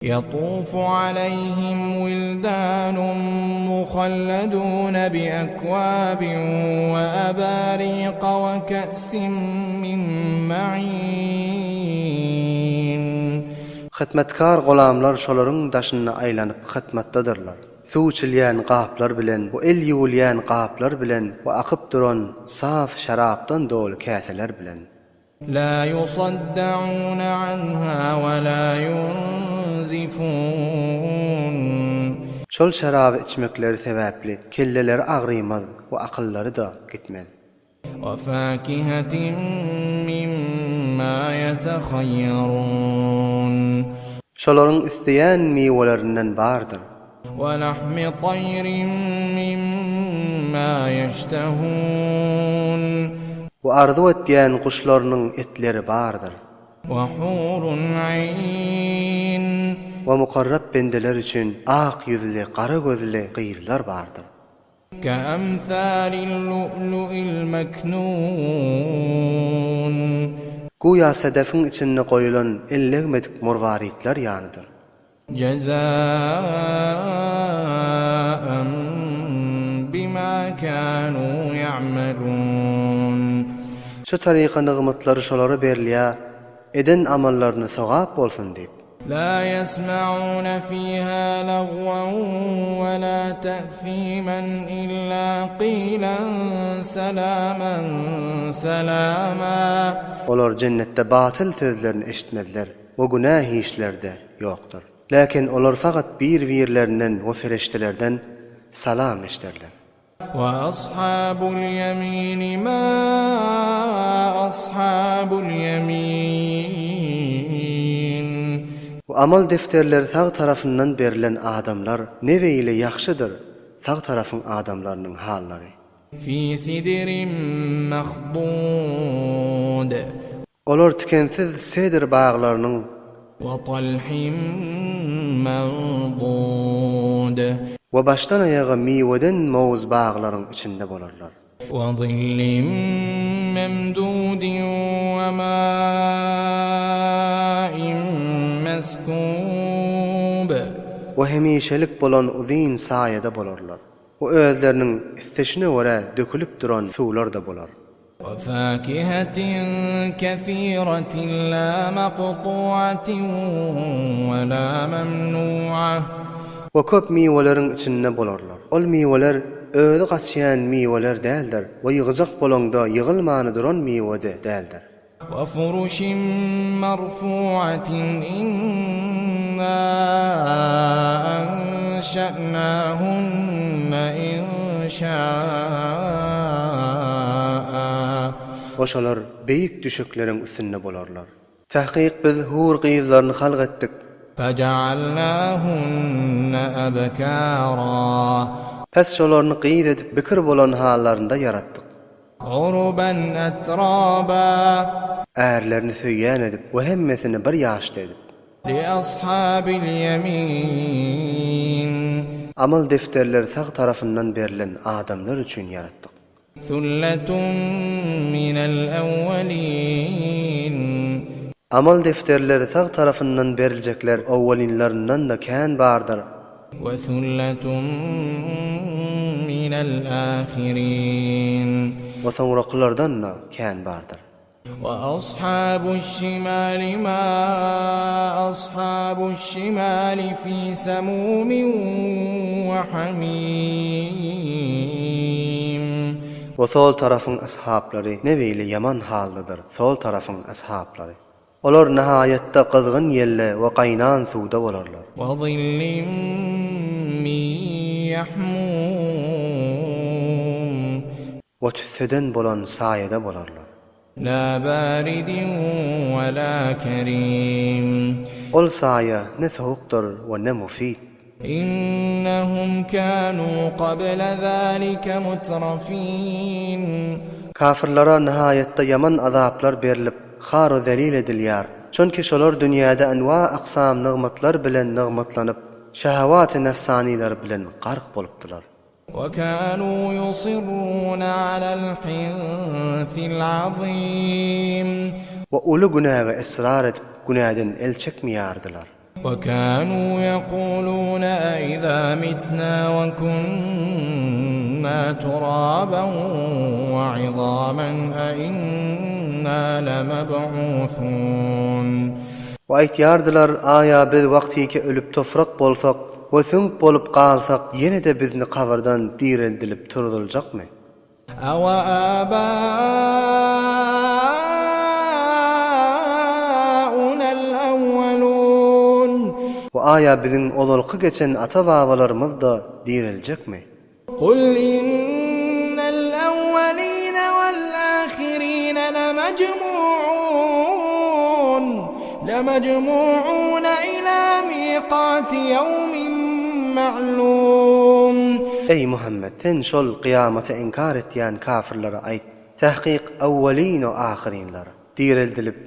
Ýatufu aleýhim wildanun muhalladun biakwabin we abariqa we ke'sin min ma'in. Hytmatkar gulamlar şolaryň daşynda aýlanyp hytmatdadyrlar. Suw içilýän gaplar bilen we el ýuwulýan gaplar bilen we akyp duran saf şerapdan doly käseler bilen. La yusaddauna anha we la yunzifun. Şol şeraby içmekleri sebäpli kelleleri agrymaz we akyllary-da gitmez. We fakihatin mimma ýetehayýarun. Şolaryň isleýän miwelerinden bardyr. We lahmi taýrin mimma ýeştehun. We arzuw etýän guşlarynyň etleri bardyr. We hurun aýn. We mukarrap bendeler üçin ak ýüzli, gara gözli gyzlar bardyr. Keemsalil lu'lu'il meknun. Güýä sedefiň içinde goýulan ellegmedik murwaritler ýalydyr. Jezâ'en bimâ kânû ya'melûn. Şu taryka nygmatlary şolara berilýär, eden amallaryna sogap bolsun diýip. Lâ yesme'ûne fîhâ lagwen we lâ te'thîmen illâ kîlen selâmen selâmâ. Olar jennetde batyl sözlerini eşitmezler we günä işlerde ýokdur. Läkin olar fakat bir-birlerinden we fereştelerden salam eşderler. We ashabul ýemini ma ashabul ýemin. We amal defterleri sag tarafyndan berilen adamlar ne beýle ýagşydyr sag tarafyň adamlarynyň hallary. Fi sidrin mahdud. Olar tikensiz sedr baglarynyň. We talhim manzud. We başdan-aýaga miweden mowuz baglaryň içinde bolarlar. We zillin memdudin we ma'in meskub. We hemişelik bolan uzyn saýada bolarlar. We özleriniň isleşine görä dökülip duran suwlar-da bolar. We fakihatin kesiratin la maktuatin we la memnu'a. We köp miweleriň içinde bolarlar. Ol miweler özi gaçýan miweler däldir we ýygjak bolaňda ýygylmany duran miwe-de däldir. We furuşin merfu'atin inna enşe'nâhunne inşâ'a. We şolar beýik düşekleriň üstünde bolarlar. Takyk biz hur gyzlaryny halk etdik. Fejealnâhunne ebkârâ. Pes şolaryny gyz edip bikir bolan hallarynda ýaratdyk. Uruban etraba. Ärlerini söýýän edip we hemmesini bir ýaşda edip. Li ashabil ýemin. Amal defterleri sag tarafyndan berlen adamlar üçin ýaratdyk. Sulletun minel ewwelin. Amal defterleri sag tarafyndan beriljekler owwalinlaryndan-da kän bardyr. We sulletun minel ahirin. We soňrakylardan-da kän bardyr. We ashabuş şimali ma ashabuş şimali fi semumin we hamim. We sol tarafyň ashaplary ne beýle ýaman haldadyr, sol tarafyň ashaplary. Olar nahaýatda gyzgyn ýelde we gaýnan suwda bolarlar. We zillin min ýahmum. We tüsseden bolan saýada bolarlar. La baridin we la kerim. Ol saýa ne sowukdyr we ne mufid. Innehum kanu qabla zalike mutrafin. Kafyrlara nihaýatda ýaman azaplar berlip, har-u zelil edilýär. Çünki şolar dünýäde enwa-aksam nygmatlar bilen nygmatlanyp, şehewat-y nefsanylar bilen gark bolupdylar. We kanu yusirruna alal hinsil azim. We uly günäge ysrar edip, günäden el çekmeýärdiler. Wa kanu ýekuluna a-iza mitna wa kunna turaban wa izaman a-inna lemeb'usun. We aýtýardylar, Aýa biz wagtyky ölüp tofrak bolsak we süňk bolup galsak ýene-de bizni kabyrdan direldilip turuzyljakmy? Awa-âbâuna al-awwalûn. We aýa biziň ozalky geçen ata-babalarymyz-da direljekmi? Kul innel-awwalîne wel-âhirîne lemejmû'ûn, lemejmû'ûne ilâ mîkâti ýewmin ma'lûm. Eý, Muhammet! Sen şol kyýamaty inkar etýän kafirlere aýt, Tahkyk awwalin-u ahyrynlar, direldilip.